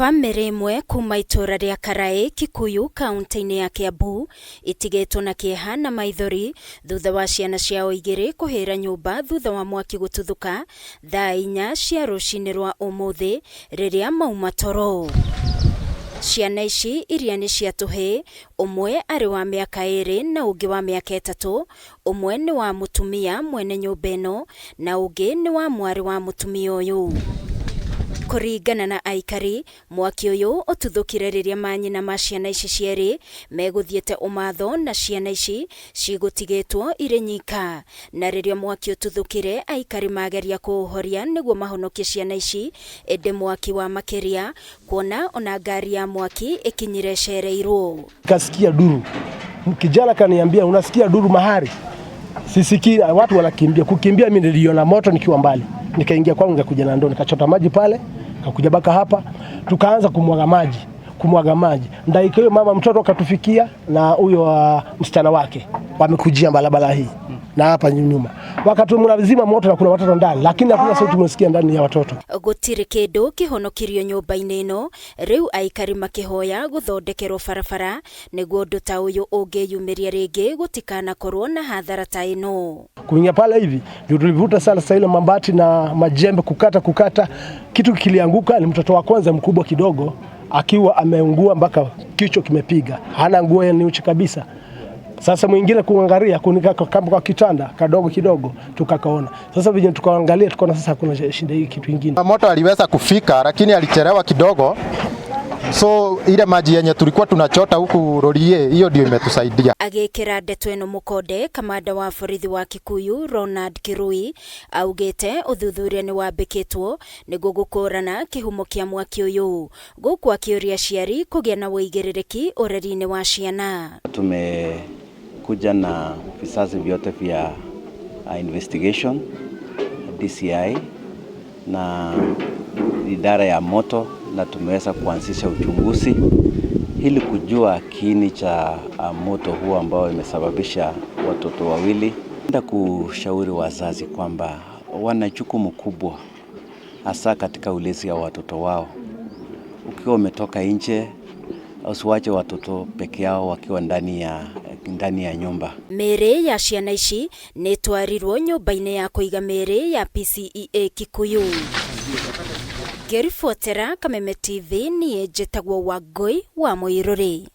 Bamĩrĩ ĩmwe kuma itũra rĩa Karaĩ, Kikuyu, kaunti-inĩ ya Kiambu ĩtigĩtwo na kĩeha na maithori thutha wa ciana ciao igĩrĩ kũhĩra nyũmba thutha wa mwaki gũtuthũka thaa 4 cia rũcinĩ rwa ũmũthĩ rĩrĩa mauma toro. Ciana ici iria nĩ cia tũhĩĩ, ũmwe arĩ wa mĩaka 2 na ũngĩ wa mĩaka 3, ũmwe nĩ wa mũtumia mwene nyũmba ĩno na ũngĩ nĩ wa mwarĩ wa mũtumia ũyũ. Kũringana na aikari, mwaki ũyũ ũtuthũkire rĩrĩa manyina ma ciana ici cierĩ megũthiĩte ũmatho na ciana ici cigũtigĩtwo irĩ nyika. Na rĩrĩa mwaki ũtuthũkire, aikari mageria kũũhoria nĩguo mahonokie ciana ici, ĩndĩ mwaki wa makĩria kuona ona ngari ya mwaki ĩkinyire ĩcereirwo. Kasikia duru, kijana kaniambia unasikia duru mahali? Sisikii, watu wanakimbia. Kukimbia mimi niliona moto nikiwa mbali, nikaingia kwangu, nikakuja na ndoo, nikachota maji pale, nikakuja baka hapa, tukaanza kumwaga maji, kumwaga maji. Ndaika hiyo mama mtoto akatufikia na huyo msichana wake wamekujia barabara hii na hapa nyuma, wakati mnazima moto na kuna watoto ndani, lakini hakuna sauti mnasikia ndani ya watoto. Gũtirĩ kĩndũ kĩhonokirio nyũmba-inĩ ĩno, rĩu aikari makĩhoya gũthondekerwo barabara nĩguo ũndũ ta ũyũ ũngĩyumĩria rĩngĩ gũtikanakorwo na hathara ta ĩno. Kuingia pale hivi ndio tulivuta sana sasa ile mabati na majembe kukata kukata, kitu kilianguka. Ni mtoto wa kwanza mkubwa kidogo akiwa ameungua mpaka kichwa kimepiga, hana nguo, ni uchi kabisa. Sasa mwingine kuangalia kunika kama kwa kitanda kadogo kidogo tukakaona. Sasa vile tukaangalia tukaona sasa hakuna shida hii kitu kingine. Moto aliweza kufika lakini alichelewa kidogo. So ile maji yenye tulikuwa tunachota huku Rorie hiyo ndio imetusaidia. Agĩkĩra ndeto ĩno mũkonde, kamanda wa borithi wa Kikuyu Ronald Kirui augĩte ũthuthuria nĩ wambĩkĩtwo nĩguo gũkũrana kĩhumo kĩa mwaki ũyũ, gũkũ akĩũria aciari kũgĩa na ũigĩrĩrĩki ũreri-inĩ wa ciana. Tumekuja na vizazi vyote vya investigation, DCI na idara ya moto, na tumeweza kuanzisha uchunguzi ili kujua kiini cha moto huo ambao imesababisha watoto wawili. Napenda kushauri wazazi kwamba wana jukumu kubwa hasa katika ulezi wa watoto wao. Ukiwa umetoka nje, usiwache watoto peke yao wakiwa ndani ya nyumba. Mĩĩrĩ ya ciana ici nĩ ĩtwarirwo nyũmba-inĩ ya kũiga mĩĩrĩ ya PCEA Kikuyu. Ngĩribotera Kameme TV, niĩ njĩtagwo Wangũi wa Mũirũrĩ.